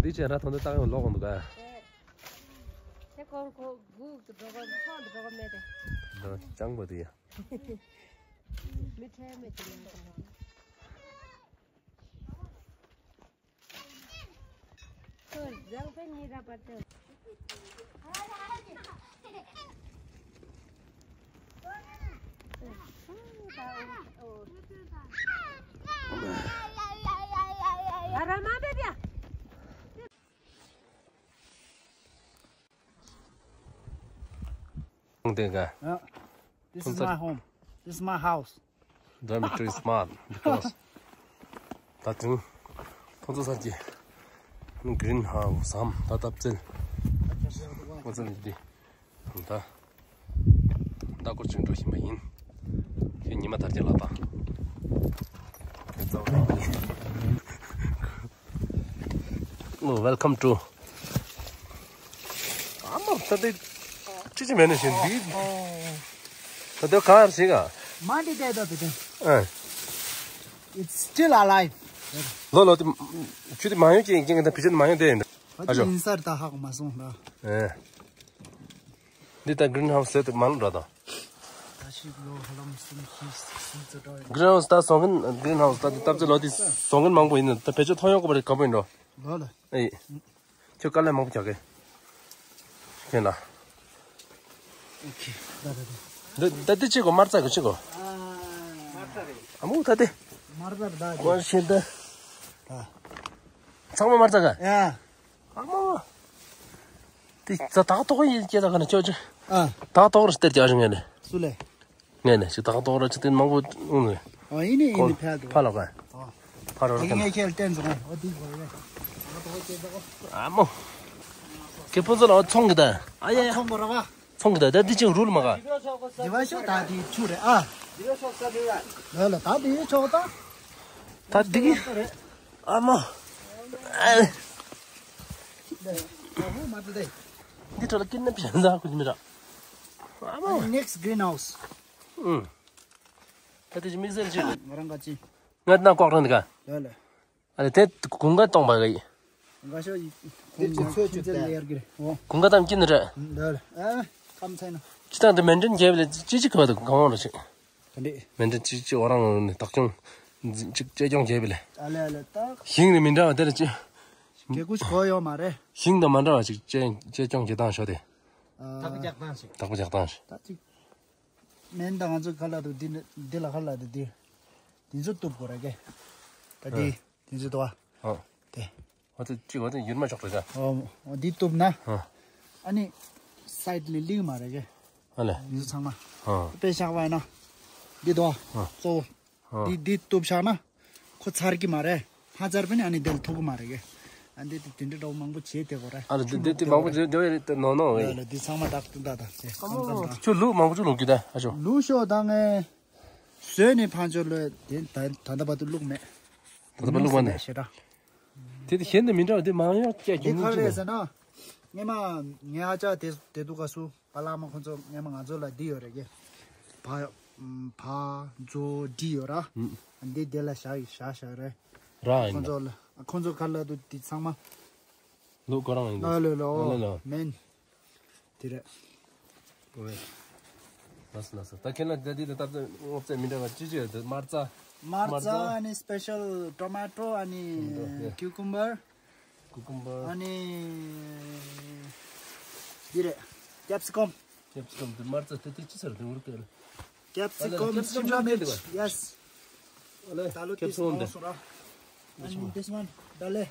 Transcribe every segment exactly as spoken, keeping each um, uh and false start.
དེ་ཅན་ར་ཐོན་ཏེ་ཏག་ཡོང་ལོག་འོང་འདུག་ག། དེ་ཁོང་ཁོ་སྒུག་ཏུ་འགྲོ་གོ་ཁོང་དུ་འགྲོ་གོ་མེད་དེ། འདི་ཅང་པོ་དེ་ཡ། མི་ཁྲེལ་མེད་དེ་ནས། ཁོ་རང་ཕན་ཉིད་ར་པར་ཏེ། This is my home. This is my house. Dormitory is small because ད་དུང་ཁོང་ཚོ་སར་གྱི་green house སམ་ད་ལྟ་བཙལ་ཁོང་ཚོ་འདི་ད་ད་སྐོར་ཅིག་འགྲོ་བཞིན་པ་ཡིན། ཁྱོད་ཉི་མ་དར་རྒྱས་ལ་ད་ཁྱོད་རྩ་བ་ལ་ཡིན། Oh, welcome to. ཨ་མ་ད་དེ་ཅི་ཅི་མེད་ནས་བཞིན་འདི། ད་དེ་ག་རེ་ཞིག་ག་མ་འདི་དེ་ད་དེ་དེ། ཨ། It's still alive. ལོ་ལོ་དེ་ཆུ་དེ་མ་ཡོང་ཅིག་ཡིན་ཀྱང་ད་བི་ཅན་མ་ཡོང་དེ་ཡིན། ཨ་ཅོ། ཨིན་སར་ད་ཧ་གོ་མ་སོང་ལ། ཨེ། འདི་ད་green house ཟེར་དེ་མ་ལུས་ར་ད། ད་ཤི་ལོ་ཧ་ལམ་སུམ་ཅུ་སུམ་ཅུ་ད། Green house ད་བཟོ་མཁན་green house ད་འདི་སྟབས་ཅིག་ལོ་དེ་བཟོ་མཁན་མང་པོ་ཡིན་ད་བེད་སྤྱོད་ཐོན་ཡོང་གོ་བ་རེད་ག་པོ་ཡིན་འགྲོ། ལོ་ལ། ཨེ། ཁྱོད་དཀའ་ལས་མང་པོ་རྒྱག་གི། ཁྱོད་ལ། ཨོ་ཁེ། ད་ད་ད། ད་ད་འདི་ཅི་གོ་དམར་རྩ་གི་ཅི་གོ། ཨ། དམར་རྩ་རེད། ཨ་མོ་ད་དེ། དམར་རྩ་རེད་ད། ཀོན་ཤེས་ད། ཨ། ཚང་མ་དམར་རྩ་ག་ཡ། ཨ་མོ། དེ་ད་ད་ཏོག་ཡིན་སྐྱེ་ད་ག་ན་ཅོ་ཅོ། ཨ། ད་ཏོག་རེ་སྟེར་ཀྱི་ཨ་ཞིང་ངེ་ལེ། སུ་ལེ། ངེ་ནས་ཅི་ད་ཏོག་ར་ཅི་ཏིན་མང་པོ་འོང་ནས། ཨ་ཡིན་ནི་ཡིན་ནི་ཕལ་འདུག་ཕ་ལོག་ག་ཨ། ཕ་རོ་ར་ངེ་ཁྱེད་བསྟན་སོང་ཨ་འདི་གོ་རེ། ཨ་མོ། ཁྱེད་ཕོ་ཚོ་ལ་ཚོང་གི་ད། ཨ་ཡ་ཡ། ཚོང་གི་ར་བ། ཚོང་གི་ད་ད་འདི་ཅི་རུལ་མ་ག་འདི་བ་ཤོག་ད་འདི་ཆུ་རེད་ཨ། ལ་ལ་ད་འདི་ཆོག་ད། ད་འདི་གི་ཨ་མོ། ཨ། འདི་ཁྲོད་ལ་ཀིན་ནེབ་བྱས་ན་ཁུ་མི་ར། ཨ་མོ། Next greenhouse. ཨུམ། ད་དེ་ཅི་དམིགས་བསལ་ཅི། ང་རང་ག་ཅི། ང་ན་ལྐོག་རང་འདི་ག་ལ་ལ། ཨ་ལེ་དེ་གུང་ག་གཏོང་པ་ག་ཡི། གུང་ག་ཤོ་ཡི། གུང་ག་ཚོད་ཅུ་ལེ་ཡར་གི་རེད། ཨོ། གུང་ག་ཏམ་ཀིན་རེད། ལ་ལ། ཨ། ཁམས་ཚན་ན། ཅི་ཏང་དེ་མེན་ཏེན་རྒྱབ་ལེ་ཅི་ཅི་ག་བ་དུ་གང་བ་རེད་ཅི། ག་འདི། མེན་ཏེན་ཅི་ཅི་ཨོ་རང་ནི་བདག་སྐྱོང་ཅིག་གཅེས་སྐྱོང་རྒྱབ་ལེ། ཨ་ལེ་ཨ་ལེ་ད། ཞིང་ནི་མི་འདྲ་བ་དེ་ལ་ཅི། གེ་ཀུ་ཅི་གོ་ཡོད་མ་རེད། ཞིང་དང་མ་འདྲ་བ་ཅིག་གཅེས་གཅེས་སྐྱོང་བྱེད་སྟངས་ཤོ་དེ། ཨ། ཐག་རྒྱག་སྟངས་ཤིག་ཐག་པ་རྒྱག་སྟངས་ཤིག་ད་ཅིག་མེན་ད་ང་ཚོ་ཁ་ལ་དུ་འདི་ནི་འདི་ལ་ཁ་ལ་དུ་འདི། འདི་ཚོ་གཏུབ་དགོས་རེད་གེ། ད་འདི། ཨ། འདི་ཚོ་དུ་བ། ཨ། དེ། ཨ་ཙི་ཅིག་ཨ་ཙི་ཡུར་མ་ཆོག་རེད་ག་ཨོ། འདི་གཏུབ་ན། ཨ། ཨ་ནི། སའིཌ་ལས་ལིག་མ་རེད་གེ། ཨ་ལེ། འདི་ཚོ་ཚང་མ། ཨ། དཔེ་བཞག་པ་ཡིན་ན། འདི་དུ་བ། ཨ། གཙོ་བོ། ཨ། འདི་འདི་གཏུབ་བཞག་ན། ཁོ་ཚར་གི་མ་རེད། མ་ཚར་བས་ནི་ཨ་ནི་དེ་ལ་ཐུག་གི་མ་རེད་གེ། ཨ་འདི་དེ་དེ་འདྲ་འདྲ་བོ་མང་པོ་བྱས་ཏེ་གོ་རེད། ཨ་ལེ་དེ་དེ་དེ་མང་པོ་བྱས་ཏེ་ནོ་ནོ་ཨེ། ལ་ལ་འདི་ཚང་མ་དག་ཏུ་ད་ད་ཅེ། ཨ་མོ་ཁྱོད་ལུག་མང་པོ་ཅིག་ལུག་གི་ད་ཨ་ཅོ། ལུག་ཤོ་ད་ངས། བཟོས་ནས་ཕང་ཅོ་ལོས་དེ་ད་ད་ད་བར་དུ་ལུག་མེད། ད་ད་བར་ལུག་མ་ནས། ཞེ་དྲག་དེ་དེ་གཞན་དེ་མི་འདྲ་བ་དེ་མང་ཡང་སྐྱེ་འདི་གྱོང་ག་རེ་ཟེར་ན། སྔས་མ་ངའི་ཨ་ཅག་དེ་དེ་དུས་སྐབས་སུ་པ་ལགས་མ་ཁོང་ཚོ་སྔས་མ་ང་ཚོ་ལ་འདི་ཡོད་རེད་གེ། བ་བ་མཛོ་འདི་ཡོད་ར། ཨུམ། འདི་དེ་ལ་བཞག་བཞག་བཞག་རེད། ར་ཡིན་ཁོང་ན། ཚོ་ལ་ཁོང་ཚོ་ག་ལ་དུ་འདི་ཚང་མ། ལུག་ཁོ་རང་ཡིན་ལ་ལ་ལ་ལ་ལ། མེན། དེ་རེད། ལགས་སོ་ལགས་སོ། ད་ཁྱེད་ལ་ད་འདི་ད་ད་སྔོ་ཚལ་མི་འདྲ་བ་ཅི་ཅི་ཡོད་དམར་རྩ། དམར་རྩ་དམར་རྩ། ཨ་ནི་སི་པེ་ཤལ་ཊོ་མེ་ཊོ་ཨ་ནི་ཊོ་མེ་ཊོ་ཡ། ཀིའུ་ཀུམ་བར། ཀིའུ་ཀུམ་བར། ཨ་ནི་འདི་རེད། ཀེབ་སི་ཀམ། ཀེབ་སི་ཀམ་དེ་དམར་རྩ་དེ་དེ་ཅི་ཟེར་དེ་འུར་ཏེ་རེད། ཀེབ་སི་ཀམ། ཨ་ལེ་ཀེབ་སི་ཀམ་ཤིམ་ལ་ཅི་མིར་ཅི། ཡེ་སི། ཨ་ལེ་ད་ལོ་ཀེབ་སི་ཀམ་དེ། ཨ་ནི་this one ད་ལེ།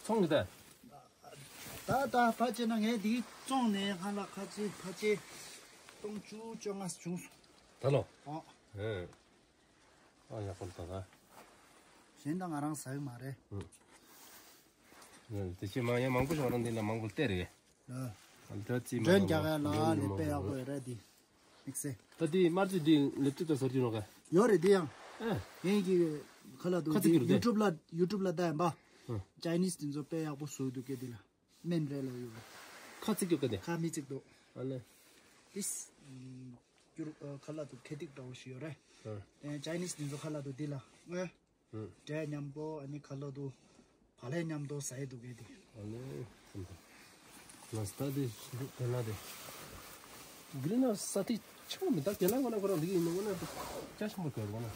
ཚོང་གི་ད། ད་ད་ཕལ་ཆེར་ན་ངས་འདི་བཙོངས་ནས་ཧ་ལ་ཁ་ཆེ་ཕལ་ཆེར་སྟོང་བཅུ་བཅོ་ལྔ་བྱུང་སོང་། ད་ལོ། ཨོ། ཨེ། ཨ་ཡག་པོ་ད་ད། གཞན་དག་ང་རང་ཟ་གི་མ་རེད། ཨུ། དེ་ཕྱི་མ་ཡང་མང་པོ་ཞིག་ང་རང་འདི་ལ་མང་པོ་སྟེར་རེད། ཨ། ཨ་ད་ཅི་མ་མགྲོན་རྒྱག་ཡ་ལ་ལེ་དཔེ་ཡག་པོ་ཡོད་རེད་འདི། དམིགས་བསལ། ད་འདི་དམར་རྩ་འདི་ལེབ་ཏུ་ད་ཟེར་གྱི་ནོ་ག་ཡོད་རེད་འདི་ཡང་། ཨེ། ངེད་ཀྱི་ཁ་ལ་དུ་ཁ་ཚིག་འདི་གྱུར་ཏེ། ཡུ་ཊུབ་ལ་ཡུ་ཊུབ་ལ་ད་ཡིན་པ། ཨ། ཅའི་ནིས་འདི་ཚོ་དཔེ་ཡག་པོ་བཟོས་འདུག་གེ་འདི་ལ། སྨན་རེད་ལོ་ཡོད། ཁ་ཚིག་གྱོ་ག་དེ། ཁ་མི་ཚིག་དོ། ཨ་ལེ། ཏིས། ཨམ། ཡུ་རོབ་ཁ་ལ་དུ་ཁེ་ཏིག་འདྲ་བོ་ཞིག་ཡོད་རེད། ཨ། ཨེ་ཅའི་ནིས་འདི་ཚོ་ཁ་ལ་དུ་འདི་ལ། ཨེ། ཨུ། འབྲས་མཉམ་པོ་ཨ་ནི་ཁ་ལ་དུ། ཕ་ལས་མཉམ་དུ་ཟ་ཡི་འདུག་གས་དེ། ཨ་ནི་ང་ས་དེ་དེ་ལ་དེ། གི་རི་ན་ས་དེ་ཆུང་མི་ད་གེ་ལ་ང་ན་ཁོ་རང་འདི་གི་ནང་ང་ན་ཅ་ཆེན་པོ་གེ་ལ་ང་ན་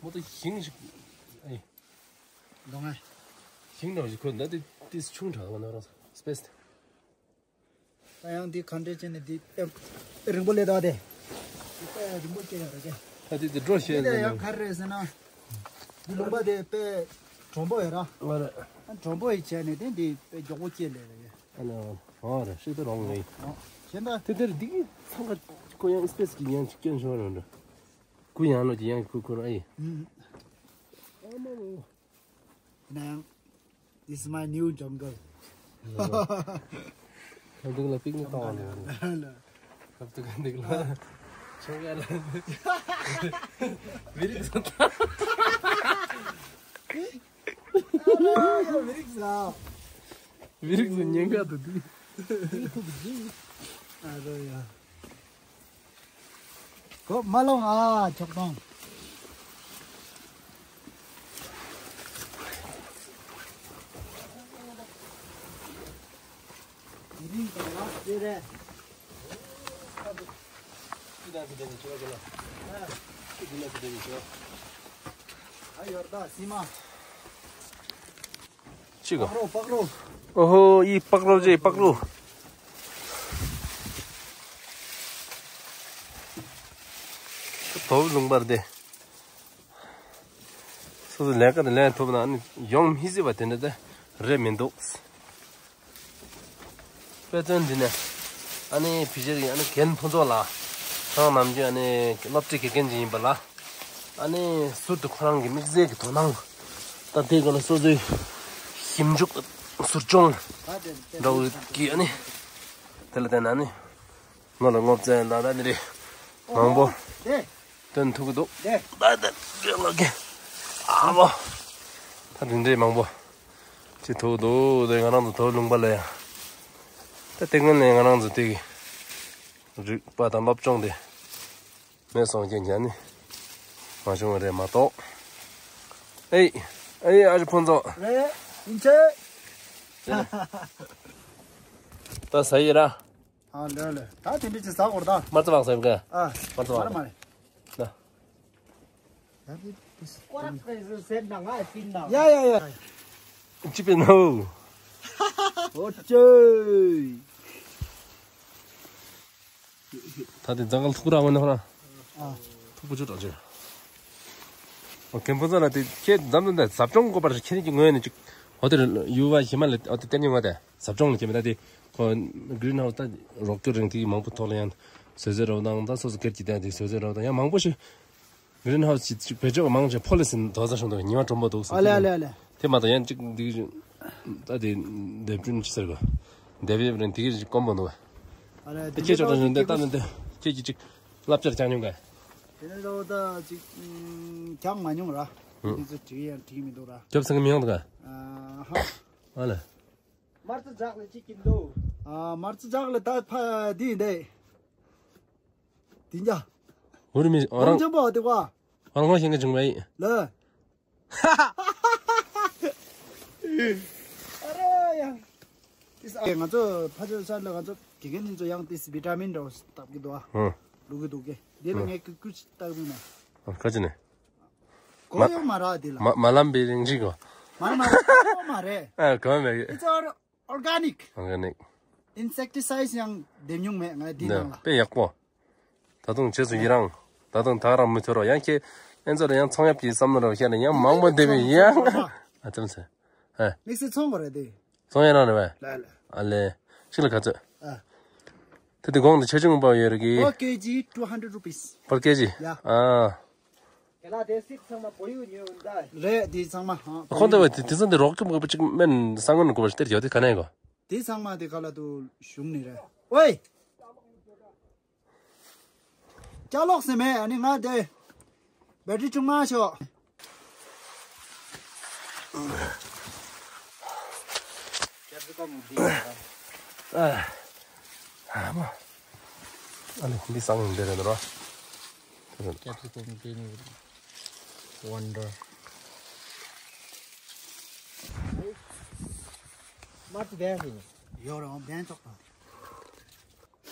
མོ་ཏོ་ཞིང་ཞིག་ཨེ། ལོང་ཨེ། ཞིང་འདྲ་ཞིག་ཁོ་ད་དེ་དེ་ཆུང་དྲགས་ང་ན་རང་ས་སི་པེ་སི་དེ། ད་ཡང་འདི་ག་འདྲས་བྱས་ནས་འདི་དཔེ་རིང་པོ་ལས་ད་དེ། འདི་དཔེ་རིང་པོ་སྐྱེས་ཡོད་རེད་ཀྱེ། ད་འདི་འདི་འགྲོ་ཤེས་འདི་ནས་ཡང་ག་རེ་རེད་ཟེར་ན། འདི་ལུང་པ་དེ་དཔེ་དྲོན་པོ་ཡོད་ར། ཨོ་རེད། ཨ་དྲོན་པོ་ཡི་བྱས་ནས་དེ་འདི་དཔེ་མགྱོགས་པོ་སྐྱེས་ལས་རེད། ཨ་ནི་ཨོ་རེད་ཤེས་ད་རོང་རེད། ཨོ་གཞན་ད། དེ་དེར་འདི་གི་ཚང་ཀ་ཁོ་ཡང་སི་པེ་སི་གི་ཡང་ཅིག་སྐྱོན་ཤོར་རེད་འདྲ། ཁོ་ཡང་ལོ་ཅིག་ཡང་ཁོ་ཁོ་ར་ཨེ། ཨུམ། ཨ་མ་ལོ། ཡིན་ན་ཡང་། This is my new jungle. ཁ་ཐུག་ལ་པིག་ནི་བཏང་བ་ལ། ཁ་ཐུག་ལ་འདི་ལ། ཆོ་ག་ལ། མི་རིགས་སུ་ད། མི་རིགས་སུ། མི་རིགས་སུ་ཉེན་ཁ་དུ་འདི། ཨ་རོ་ཡ། ཁོ་མ་ལོང་ཨ་ཆོག་དང་། ཨ་ཡོར་ད་སི་མ། ཅི་ག། པག་རོ་པག་རོ། ཨོ་ཧོ་ཨི་པག་རོ་ཅི་པག་རོ། དོ་ལུང་པར་དེ། སོ་སོ་ལས་ཀ་དེ་ལས་ཐུབ་ན་ཨ་ནི་ཡོང་མི་སྲིད་པ་དེ་འདྲ་དེ་རེད་མི་འདུག། དཔེ་མཚོན་འདི་ནས་ཨ་ནི་ཕི་ཤར་གྱི་ཨ་ནི་རྒན་ཕུན་ཚོགས་ལགས་ཁོང་ནམ་རྒྱུན་ཨ་ནི་སློབ་གྲྭའི་དགེ་རྒན་ཅིག་ཡིན་པ་ལ། ཨ་ནི་ཟུར་དུ་ཁོ་རང་གི་དམིགས་བསལ་གྱི་དོ་སྣང་ད་དེ་ག་ལ་སོ་སོའི་ཞིབ་འཇུག་ཟུར་སྦྱོང་འདྲ་བོ་གི་ཨ་ནི་དེ་ལ་བརྟེན་ཨ་ནི་ནོར་ལ་སློབ་ཚན་ལ་ད་འདི་རེད་མང་པོ་དེ་སྟོན་ཐུབ་ཀྱི་འདུག། དེ་ད་ལྟ་འདི་ལ་གི་ཨ་མོ་ད་འདི་འདྲའི་མང་པོ་ཅི་ཐུབ་འདུག། དེ་ང་རང་ཚོ་དོ་ལུང་པ་ལ་ཡང་ད་དེ་སྔོན་ནས་ང་རང་ཚོ་དེ་གི་རིག་པ་དང་སློབ་སྦྱོང་དེ་མེད་སོང་རྐྱེན་གྱིས་ནི་མ་བྱུང་བ་རེད་མ་གཏོགས། ཨེ་ཨེ་ཨ་ཅེ་ཕུན་ཚོགས། རེད་ཡིན་ཆེ། ད་ཟ་ཡི་ར། ཨ་ལེ་ལེ། ད་དེ་འདྲ་ཅིག་ཟ་དགོས་རེད་ད། མ་རྩ་བག་ཟ་ཡི་ག། ཨ་མ་རྩ་བག་མ་རེད་མ་རེད། ན། ཡ་ཡ་ཡ། ཅི་པེ་ནོ། ཨོ་ཅེ། ད་དེ་ཛང་གལ་ཐུག་ར་མ་ནོ་ཧ། ཨ། ཐུག་པོ་ཅོ་ཏོ་ཅེ། ཨོ་ཁེམ་པོ་ཛ་ལ་དེ་ཁྱེད་འཛམ་གླིང་འདི་ཟབ་སྦྱོང་དགོས་པར་ཁྱེད་ཀྱི་ངོས་ནས་ཅིག་ཧོ་ཏེལ་ཡུ་བ་ཞི་མ་ལ་ཨོ་ཏེ་ཏེ་ཉུང་བ་དེ་ཟབ་སྦྱོང་ལ་ཁྱེད་མི་ད་དེ་ཁོ་གི་རིན་ཧའུ་སི་ད་རོགས་སྐྱོར་རིང་དེ་མང་པོ་ཐོག་ལ་ཡང་བཟོ་བཟོ་རོགས་དང་ད་སོ་སོ་སྒེར་གྱི་དེ་དེ་བཟོ་བཟོ་རོགས་དང་ཡང་མང་པོ་ཞིག་གི་རིན་ཧའུ་སི་ཅིག་བེད་སྤྱོད་མང་ཆེ་ཕོ་ལི་སི་དོ་ཟ་ཤོང་དོ་ཉི་མ་གྲོང་པོ་འདུག་ཟེར། ཨ་ལེ་ཨ་ལེ་ཨ་ལེ། དེ་མ་གཏོགས་ཡང་ཅིག་འདི་ད་དེ་དེབ་སྐྱོན་ཅི་ཟེར་གོ། དེབ་ཡབ་རིང་དེ་གི་ཅིག་དཀོན་པོ་འདུག། ཨ་ལེ་དེ་ཁྱེད་ཅོག་ཏུ་བཞིན་དེ་ལྟ་ནི་དེ་ཁྱེད་ཀྱིས་ཅིག་བསླབ་བྱར་བྱ་མྱོང་ག། དེ་ནས་ལོ་ད་ཅིག་ཀྱང་མ་མྱོང་ར། ཨུ། དེ་ཚོ་བྲིས་ཡང་བྲིས་མི་འདུག་ར། རྒྱོབ་ཚང་གི་མི་ཡོང་འདུག་ག། ཨ་ཧ། ཨ་ལེ། མར་ཙི་ཇག་ལ་ཅིག་གིན་འདུག། ཨ་མར་ཙི་ཇག་ལ་ད་ཕ་དེ་ཡིན་དེ། དེ་འཇའ། འུ་རི་མི་ཨོ་རང་ཆེན་པོ་དེ་བ། ཨོ་རང་ཁོང་ཞིང་གི་བྱུང་བའི། ལ། ཨ་རེ་ཡ། ང་ཚོ་ཕ་ཆོས་ས་ལ་ང་ཚོ་དགེ་རྒན་ཡིན་ཚོ་ཡང་ཏིས་བི་ཊ་མིན་འདྲ་བོ་བཏབ་ཀྱི་འདུག་ཨ། ཧུང་། ལུག་གི་འདུག་གེ། དེ་ལ་ཧུང་། ངས་ཀུ་ཀུ་ཅིག་བཏབ་ཀྱི་མེད། ཨ་ཁ་ཅི་ནས། གོ་ཡོང་མ་ར་དེ་ལ། མ་མ་ལམ་པའི་རིང་ཅིག་གོ། མ་ར་མ་ར་གོ་མ་རེད། ཨ་གོ་མེད་གི། It's all organic. Organic. Insecticides ཡང་འདེབས་མྱོང་མེད་ང་དེ་ནང་ལ། དཔེ་ཡག་པོ། ད་དུང་རྗེས་སུ་ཡི་རང་། ད་དུང་ད་རང་མུ་མཐུད་རོགས་ཡང་ཁྱེད་ཨེ་ཚོ་ལ་ཡང་ཚོང་ཡག་གི་བསམ་བློ་རོགས་ཤར་ན་ཡང་མང་པོ་འདེབས་པའི་ཡང་། ཨ་ཙམ་ཟེར། ཨ། དམིགས་བསལ་ཚོང་དགོས་རེད་དེ། ཚོང་ཡག་རང་རེད་པས། ལ་ལ། ཨ་ལེ། ཤིག་ལ་ག་ཚོད། ཨ། དེ་དེ་གོང་དུ་ཆེ་ཆུང་པོ་ཡོད་རེད་གི། Per kg two hundred rupees. Per kg. Yeah. ཨ། དེ་ལ་དེ་སིག་ཚང་མ་བོ་ཡུ་ཉོས་འདུག་རེད་དེ་ཚང་མ། ཨ། ཁོང་དེ་བས་དེ་དེ་ཚང་དེ་རོགས་ཀྱི་མགོ་པ་ཅིག་སྨན་ས་སྔོན་གོ་བ་སྟེར་ཡོད་དེ་ག་ནས་གོ། དེ་ཚང་མ་དེ་ག་ལ་དུ་ཞུང་ནི་རེད། ཝེ། ཅ་ལོག་སེ་མེད་ཨ་ནི་ང་དེ། བེ་ཊི་རི་ཆུང་མ་ཤོག། ཨ། ཨ་མ། ཨ་ནི་འདི་སང་འདི་རེད་ནོ། Capsicum green wonder. མར་དུ་བས་ཧི། ཡོ་རོ་བན་ཙོག་ད།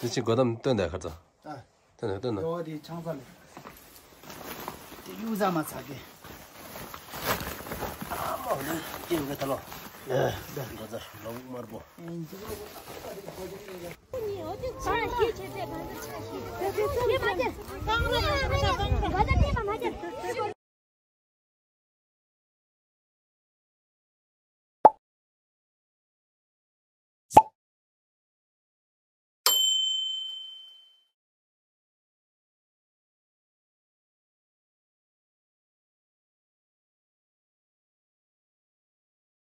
འདི་ཅི་གོ་དམ་སྟོན་ད་ཁར་ཙ། ཨ། སྟོན་ད་སྟོན་ད། ཡོ་འདི་ཆང་ས་ལེ། དེ་ཡུ་ཟ་མ་ཚ་གི། ཨ་མ་ཧོ་ལེ་ཀྱེ་ཡུ་གེ་ཐ་ལོ། ཨ་ད་འགོ་ཛར་ལོ་མར་བོ།